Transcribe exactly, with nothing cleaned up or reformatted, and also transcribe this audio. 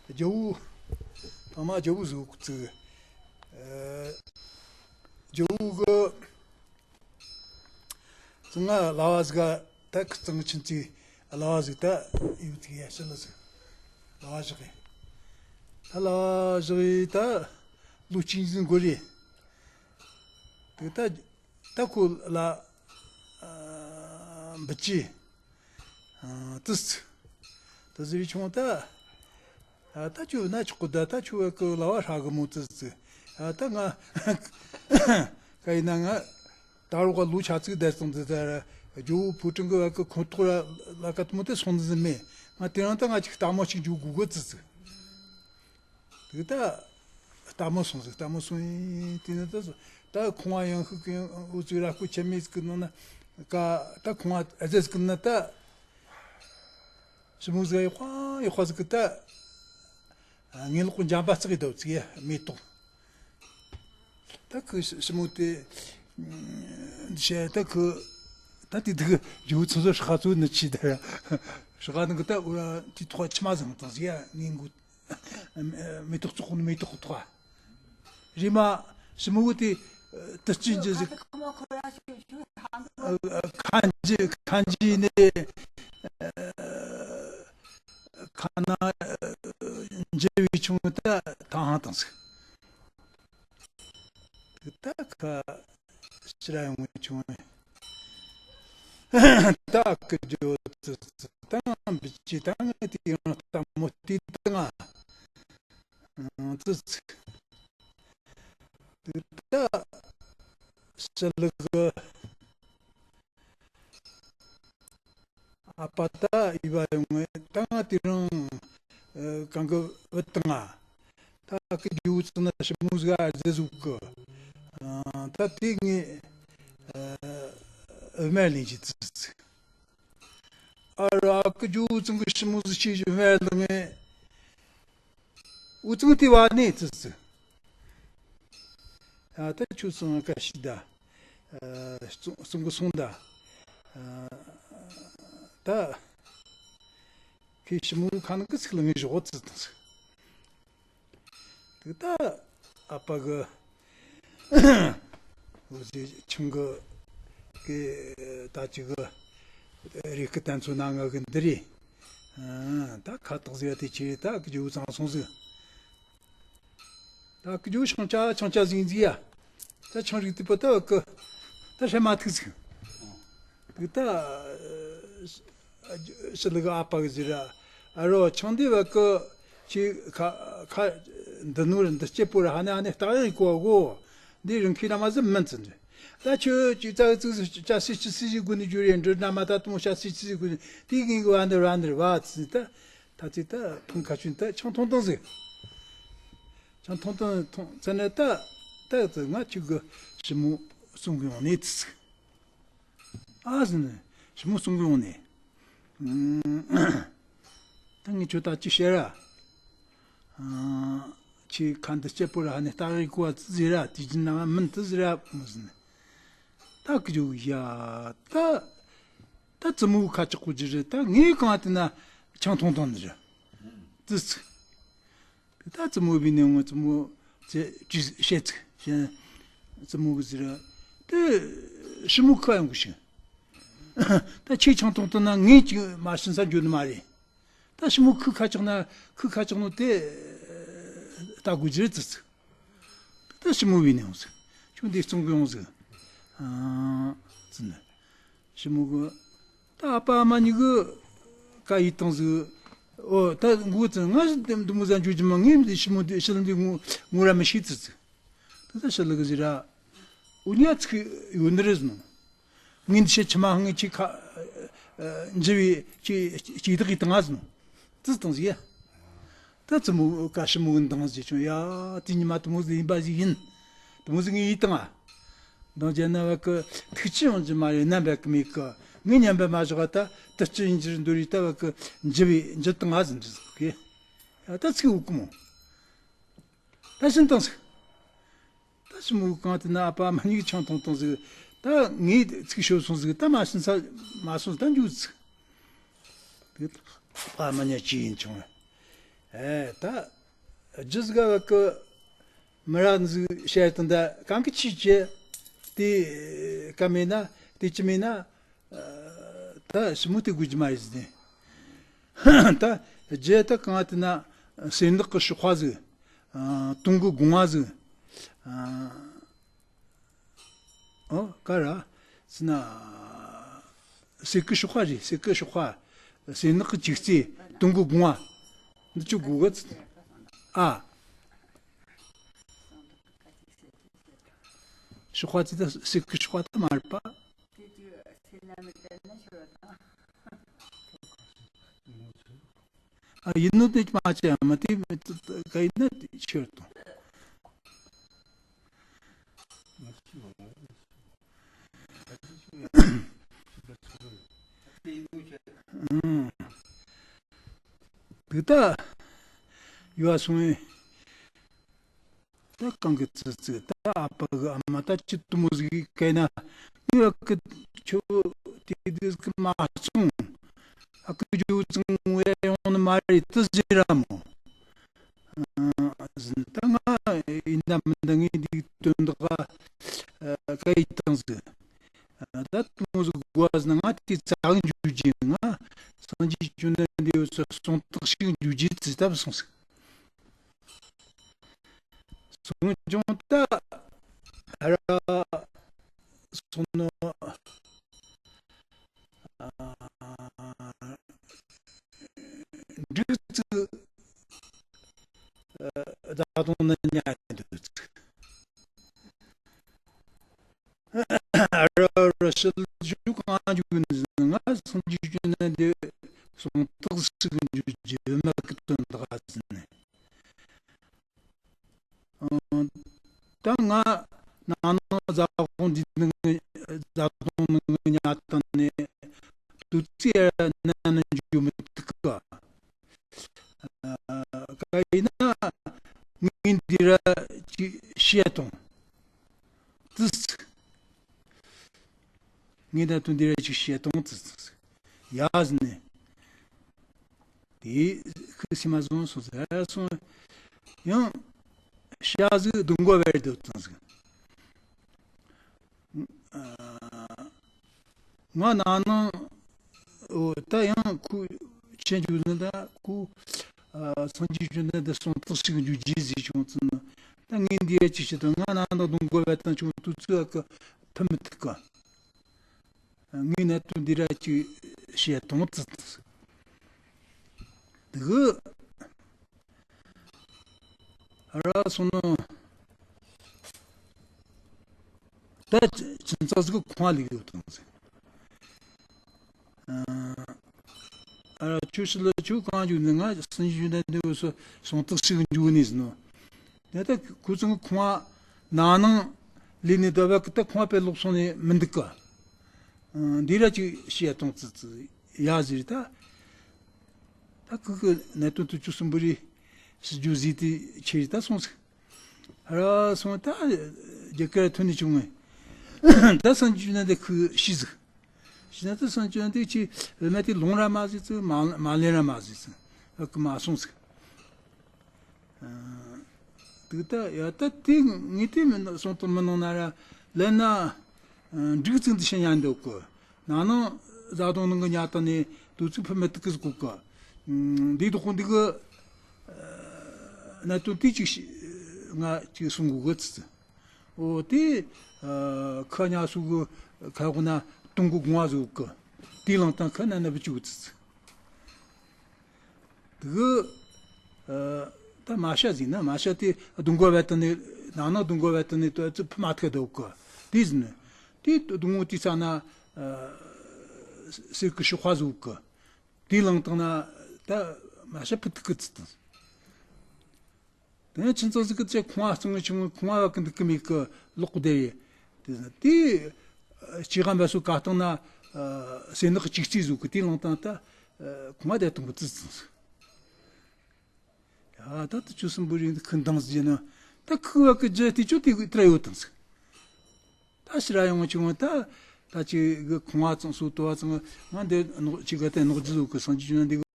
རྒྱལ་པོ། ཐ་མ་རྒྱལ་པོ་ཟིག་བཙུགས། ཨ། རྒྱལ་པོ་གི་ཙི་ང་གླ་བ་ཟིག་ག་ད་ཁི་གཙང་ཆུ་ཚིག་གླ་བ་ཟིག་ད་ཡོད་ཟིག་ཡ་ཤི་ལ་ཟིག་གླ་བ་བཞག་གི། ད་གླ་བ་བཞག་གི་ད་ལོ་གཅིག་ཟིག་འགོར་རེ། དེ་ད་ད་ཁོ་ལ་ཨ་འབུལ་ཅི། ཨ། ཏི་ཙི། ཏི་ཙི་བི་ཆུང་ད། ཨ། ད་ཁྱོད་ན་ཆོག་གི། ད་ད་ཁྱོད་བ་གི་གླ་བ་ཧྲ་གི་མོ། ཏི་ཙི། ཨ། ད་ང་ག་ཡིན་ན་ང་ད་རུང་ག་ལོ་ཆ་ཙིག་བསྡད་སོང་། དེ་ད་ར་ཇོ་བོ་ཕོ་བྲང་གི་བ་གི་ཁོ་ཐོག་ར་ལ་ཀ་དུ་མོ་དེ་སོང་ནི་ཟིག་མེད། ང་དེ་རིང་ད་ང་ཅིག་ལྟད་མོ་ཞིག་འཇུག་དགོས་གི། ཏི་ཙི། དེ་ད་ལྟད་མོ་སོང་ཟིག་ལྟད་མོ་སོང་ཡིན། དེ་ནི་ད་ད་ཁང་བ་ཡང་ཤུགས་ཀྱིས་འུ་ཚོའི་ར་སྐོར་ཆད་མེད་ཟིག་གི་ནང་ན་ཀ། ད་ཁང་བ་ཨ་ཟེ་ཟིག་གི་ནང་ན་ད་ཞི་མོ་ཟིག་ཡག་པ་ཡག་པ་ཟིག་གི་ད་ངའི་ལོག་གི་འཇམ་པ་བརྩེགས་ཡི་འདུག་ཟིག་ཡ། མེ་ཏོག་ད་ཁི་ཞི་མོ་དེ་འདི་བྱས། ད་ཁི་ད་དེ་དུག་ཇོ་བོ་ཚོ་ཚོ་ཧྲ་ག་ཚོ་ནི་ཆི་ད་ར་ཧྲ་ག་ནི་གི་ད་འུ་ར་དེ་ཐོག་ཕྱི་མ་ཟིག་དང་ཟིག་ཡ། ངའི་མགོ་མེ་ཏོག་བཙོག་ནི་མེ་ཏོག་ཐོག་རེ་མ་ཞི་མོ་གི་དེ་དུ་ཅི་འཇི་ཟིག་ཁ་འཇི་ཁ་འཇི་ནས་ཁ་ན་འཇི་བའི་ཆུང་ད་ཐང་ཧང་དང་ཟིག་ད་ཁ་ཕྱིར་ར་ཡོང་བའི་ཆུང་། ད་ཁི་ཇོ་ཙི་ཙི་ད་ང་འབུལ་ཅི། ད་ང་དེ་ཡང་ལྟད་མོ་དེ་ད་ང་ཙི་ཙི། དེ་ད་ཞི་ལུ་གི་ཨ་ཕ་ད་ཡི་བ་ཡོང་ངེ། ད་ང་དེ་རིང་ཨ་གང་གི་བུད་བཏང་ང་། ད་ཁི་ཇོ་བོ་ཙི་ན་ཞི་མོ་ཟིག་ཨ་ཟེ་ཟུག་གི། ཨ། ད་དེ་ངས་ཨ་བུད་མེད་ལེན་གྱི་ཙི་ཙི། ཨ་ར་ཨ་ཁི་ཇོ་བོ་ཙི་གི་ཞི་མོ་ཟིག་ཅིག་བུད་མེད་ལེན་ངེ། འུ་ཚོ་དེ་བ་ནས་ཙི་ཙི། ཨ། ད་ཁྱོད་སོང་ཀ་ཤི་ད། ཨ། སོང་སོང་གི་སོང་ད། ཨ། ད་ཁོས་ཞི་མོ་ཁ་ནང་གི་ཚིག་ལ་ངས་ཞོག་ཙི་ཙི་ཟེར། དེ་ད་ཨ་ཕ་གི་འུ་ཚོའི་ཆུང་གི་གི་ད་ཅིག་གི་རེ་སྐུལ་དན་ཚོད་ན་ང་གི་འདི་རེད། ཨ། ད་ཁ་བཏགས་ཟིག་དེ་ཁྱེར་ད་ཁི་ཇོ་བོ་ཚང་སོང་ཟིག་ད་ཁི་ཇོ་བོ་ཆང་ཆ་ཆང་ཆ་ཟིག་ཟིག་ཡ། ད་ཆང་རིག་དེ་པོ་ད་གི་ད་ཧྲ་མ་ཐུག་ཟིག་དེ་ད་ཞི་ལུ་གི་ཨ་ཕ་གི་ཟེར་ར། ཨ་རོ་ཆང་འདི་བ་གི་ཁྱེད་ཁ་ཁ་འདི་ནོར་འདི་སྐྱེ་པོ་ར་ཧ་ནེ་ཧ་ནེ་སྟག་རིག་གོ་གོ། འདི་རིང་ཁྱེད་ར་མ་ཟིན་མིན་ཙི་འདི། ད་ཁྱོད་ཅིག་ཙག་ཙིག་ཟིག་ཅ་སི་ཅི་སི་ཟིག་དགོས་ནི་རྒྱུ་རེད། འདྲི་ན་མ་ད་དུང་ཅ་སི་ཅི་སི་ཟིག་དགོས་ནི་དེ་གིན་གི་བ་འདི་ར་འདི་ར་བ་ཙི་ད། ད་ཙི་ད་ཕུང་ཁ་ཆུན་ད་ཆང་འཐུང་བཏང་ཟིག་ཆང་འཐུང་བཏང་འཐུང་ཙི་ནས་ད་ད་ཙི་ང་ཁྱོད་གི་ཞི་མོ་སྲུང་གི་ཡོང་ནས་ཙི་ཙི། ཨ་ཟེར་ནས་ཞི་མོ་སྲུང་གི་ཡོང་ནས། ཨ། ད་ངས་ཁྱོད་ད་ཅི་བཤད་ར། ཨ། ཁྱེད་ཁ་འདི་སྐྱེ་པོ་ར་ཧ་ནེ་སྟག་རིག་གོ་བ་ཙི་ཟེར་ར། དེ་ཅི་ན་མིན་ཙི་ཟེར་ར་མོ་ཟེར་ནས། ད་ཁི་ཇོ་བོ་ཡ། ད་ད་བཙུན་མོ་ཁ་ཆག་གོ་རྒྱུ་རེད། ད་ངས་གང་དེ་ན་ཆང་འཐུང་བཏང་ནི་རེད། ཙི་ཙི། ད་བཙུན་མོ་བི་ནས་འོང་བཙུན་མོ་ཚེ་ཅི་བཤད་ཚིག་བཤད། བཙུན་མོ་གི་ཟེར་ར། དེ་ཞི་མོ་ཁ་ཡོང་གི་ཞིང་། ད་ཁྱེད་ཆང་འཐུང་བཏང་ན་ངས་ཅིག་མ་ཤི་ས་འགྱོ་ནི་མ་རེད། ད་ཞི་མོ་ཁུ་ཁ་ཆག་ན་ཁུ་ཁ་ཆག་ནོ་དེ་ལྟ་དགོས་རྒྱུ་རེད་ཙི་ཙི། ད་ཞི་མོ་བི་ནས་འོང་ཟིག་ཁྱོད་འདི་བཙོང་གི་ཡོང་ཟིག་ཨ་ཙི་ནི། ཞི་མོ་གི་ད་ཨ་ཕ་ཨ་མ་གཉིས་གི་ཀ་ཡིད་བཏང་ཟིག་ཨོ་ད་འགོ་ཙི་ང་འདི་མོ་ཟ་འཇུ་རྒྱུ་མ། ངས་འདི་ཞི་མོ་འདི་ཞི་ལི་འདི་ངོ་ངོ་ར་མི་ཤེས་ཙི་ཙི། ད་ད་ཞི་ལི་གི་ཟེར་ར། འུ་གཉིས་ཚིག་ཡོད་ནི་རེད་ཟེར་ནོ། ངས་འདི་བཤད་ཆི་མ་ཧང་ངས་ཁྱེད་ཁ་འཇི་བའི་ཁྱེད་ཁྱེད་བདག་གིས་བཏང་ང་ཟེར་ནོ། ཙི་བཏང་ཟིག་ཡ། ད་བཙུན་མོ་ཀ་ཞི་མོ་གི་འདང་ཟིག་བྱུང་ཡ། དེ་ཉི་མ་དེ་མོ་ཟིག་ཡིན་པ་ཟིག་ཡིན། དེ་མོ་ཟིག་ངས་ཡིད་བཏང་ང་། འདང་བྱས་ན་བ་གི་ཐུགས་ཆེ་ཡོང་རྒྱུ་མ་རེད། རྣམ་པ་གི་མེད་གི། ངས་ཉན་པ་མ་བཞག་ད་དུ་ཅི་ཡིན་རྒྱུར་འདོད་རེད། ད་བ་གི་འཇི་བའི་འཇི་བཏང་ང་ཟེར་འདི་ཟིག་གི། ཡ་ད་ཚིག་འུ་གི་མོ། ད་ཕྱིན་བཏང་ཟིག་ད་ཞི་མོ་གང་དེ་ན་ཨ་ཕ་ཨ་མ་གཉིས་ཆང་འཐུང་བཏང་ཟིག་ད་ངས་ཚིག་ཤོད་སོང་ཟིག་ད་མ་ཕྱིན་ས་མ་སོང་ཟིག་ད་འགྱོ་ཟིག་དེ་ཨ་ཕ་ཨ་མ་གཉིས་ཅི་ཡིན་བྱུང་། ཨེ་ད་རྒྱུ་ཟིག་ག་བ་གི་མི་ར་ཟིག་བཤད་དང་ད་གང་གི་ཆི་ཆེ་དེ་ག་མེད་ན་དེ་ཅི་མེད་ན། ད་ཞི་མོ་དེ་དགོས་རྒྱུ་མ་རེད་ཟེར་ནས། ད་རྒྱུ་ད་གང་དེ་ན་གསེར་ནག་གི་གཤོག་པ་ཟིག་ཨ། དུང་གི་དགོང་བ་ཟིག་ཨ། ཨོ་ག་ར་ཟེར་ན། གསེར་གི་གཤོག་པ་རེད། གསེར་གི་གཤོག་པ། གསེར་ནག་གི་ཅིག་རྩེ། དུང་གི་དགོང་བ། འདི་ཆོ་དགོས་གི་ཚ། ཨ། གཤོག་པ་ཚ་ད་གསེར་གི་གཤོག་པ་ད་མ་རེད་པ། ཨ། ཡིན་ནོ་དེ་མ་བྱས་མ་དེ་ག་ཡིན་ན་ཆེར་དང་། ཨང་། དེ་ད་ཡོད་སོང་ངས། ད་གང་གི་ཙི་ཙི་ད་ཨ་ཕ་གི་ཨ་མ་ད་ཅི་དུ་མོ་ཟིག་གི་ན་ངའི་བ་གི་ཆུ་དེ་དུས་གི་མ་སོང་། ཨ་ཁུ་ཇུ་ཙང་བས་ཡོང་ནི་མ་རེད་དུ་ཟེར་ར་མོ། ཨ་ཟིན་ད་ང་ཡིན་ད་མིན་ད་ངའི་འདི་དོན་དག་ག་ཡིན་དང་ཟིག་ད་དུ་མོ་ཟིག་དགོས་ཟིན་ང་དེ་ཙག་འཇུ་རྒྱུ་ང་སངས་རྒྱས་བཅོམ་ལྡན་འདས་སོ་སོང་དག་ཞིག་འཇུ་རྒྱུ་ཙི་ད་སོང་ཟིག་སོང་ཅུང་ད་ར་སོང་ནོ། ཨ། འབྲུག་ཙི་ཨ་བདག་དོང་ནི་ཉ་འདུག་ཙི། ར་ར་ཤི་ལ་ཞུ་གང་འཇུག་ནི་ང་སངས་རྒྱས་བཅོམ་ལྡན་འདས་སོང་དག་ཞིག་འཇུ་རྒྱུ་མ་གི་དོན་དག་ཟིན་ནས། ཨ། ད་ང་ན་ནིང་བཟའ་དགོང་འདི་ནང་བཟའ་དགོང་ནང་ཉལ་བཏང་ནས་དུས་ཚོད་ན་ནིང་འཇུ་མི་ཐུབ་གི། ཨ། ག་ཡིན་ན་ངས་འདི་ར་ཅིག་བཤད་དང་ཙི་ཙི། ངས་ད་དུང་འདི་ར་ཅིག་བཤད་དང་ཙི་ཙི། ཡ་ཟིན་ནས། དེ་ཁུ་སི་མ་བཟུང་སོང་ཟེར་སོང་། ཡང་ཤ་ཟིག་སྡུག་མགོ་བར་དུ་བཏང་ཟིག་ང་ན་ནིང་འོ་ད་ཡང་ཁུ་ཆེན་རྒྱུ་ནི་ད་ཁུ་ཨ་སངས་རྒྱས་རྒྱུ་ནི་ད་སོང་དག་ཞིག་འཇུ་རྒྱུ་ཟིག་བྱུང་ཙི་ན། ད་ངས་འདི་ཡ་ཅི་བྱེད་དང་ང་ན་ནིང་སྡུག་མགོ་བར་དུ་བྱུང་དུས་ཚོད་ཨ་ཁུ་ཕུད་མི་ཐུབ་གི། ངས་གནད་དོན་འདི་ར་ཅིག་བཤད་དང་ཙི་ཙི། དེ་གི་ར་སོང་ནོ། ད་ཁྱིམ་ཚང་ཟིག་གི་ཁང་བ་ལས་ཡོད་དང་ཟིག་ཨ། ཨ་ར་ཁྱོད་ཤི་ལ་ཁྱོད་གང་འཇུག་ནི་ང་སྲིན་འཇུག་ན་འདི་བོ་སོ་སོང་དག་ཞིག་འཇུག་ནི་ཟིན་ནོ། དེ་ད་ཁོ་ཚང་གི་ཁང་བ་ན་ནིང་ལས་ནི་ད་བ་གི་ད་ཁང་བ་པའི་ལོག་སོང་ནི་མི་འདུག་ག་འདི་ར་ཅིག་བཤད་དང་ཙི་ཙི་ཡ་ཟེར་ད། ད་ཁུ་གི་གནད་དོན་དུ་བཅུ་གསུམ་པོ་རེ་ཞི་རྒྱུ་ཟིག་དེ་ཆེ་རེ་ད་སོང་ཟིག་ཧ་ར་སོང་ད་རྒྱ་གར་ཐོན་ནས་བྱུང་ངས། ད་སངས་རྒྱས་ན་འདི་ཁུ་ཤི་ཟིག་ཤི་ན་ད་སངས་རྒྱས་ན་འདི་ཆི་བི་མ་དེ་ལོང་ར་མ་ཟིག་ཙི་མ་མ་ལེན་ར་མ་ཟིག་ཙི་ཨ་ཁུ་མ་སོང་ཟིག་དུག་ད་ཡ་ད་དེ་ངས་དེ་མིན་སོང་དང་མི་ནང་ན་ར་ལན་ན་འགྲིག་ཙིག་འདི་ཤེས་ཉན་འདུག་གི་ན་ནིང་བཟའ་བཏུང་ནང་གི་ཉལ་དང་ནས་དུས་ཚིགས་ཕུད་མི་ཐུག་གི་ཟིག་གོ་གི་འདི་དོག་འདི་གི་གནད་དོན་དེ་ཅིག་ང་ཅིག་གསུང་དགོས་གི་ཙི་ཙི། འོ་དེ་ཁ་ཉལ་སུ་གི་ཁ་གོ་ན་དུང་གི་དགོང་བ་ཟིག་གི་དེ་ལང་དང་ཁ་ན་ན་བུ་ཅིག་གི་ཙི་ཙི། དེ་གི་ཨ་ད་མ་ཤ་ཟིན་ན་མ་ཤ་དེ་སྡུག་མགོ་བད་དང་ནི་ནང་ན་སྡུག་མགོ་བད་དང་ནི་ཏོ་ཙི་ཕུ་མ་ཐུག་དོ་གི་དེ་ཟིན་ནི་དེ་སྡུག་མགོ་དེ་ས་ན་ཨ་སེར་གི་ཤོག་ཁ་ཟུག་གི་དེ་ལང་དང་ན་ད་མ་ཤ་ཕུ་ཐུག་གི་ཙི་དང་། དེ་ནས་ཁྱིམ་ཚང་ཟིག་གི་ཚེ་ཁང་བ་གཙང་ངི་ཆུང་ངི་ཁང་བ་བ་གི་འདུག་གི་མེད་གི་ལོག་གི་དེ་རེད། དེ་ཟིན་དེ་ཨ་སྤྱི་ཁང་བ་སུ་ག་སྟེང་ན་ཨ་སེར་ནག་གཅིག་རྩིས་ཟུག་གི་དེ་ལང་དང་ད་ཨ་ཁང་བ་དེ་དང་གི་ཙི་ཙི་ཟིག་ཡ་ད་ད་ཆུ་སྲིན་པོ་རིང་དུ་ཁུ་འདང་ཟིག་ན་ད་ཁུ་བ་གི་རྒྱུ་དེ་ཆུ་དེ་གི་ཏྲ་ཡོད་དང་ཟིག་ད་ཕྱིར་ར་ཡོང་ཆུང་ད་ད་ཅི་གི་ཁང་བ་ཙང་སུ་ཏོ་བ་ཙང་ང་འདི་ནོག་ཅི་ག་དེ་ནོག་རྒྱུ་ཟུག་གི་སང་ཅི་ཆུང་འདི་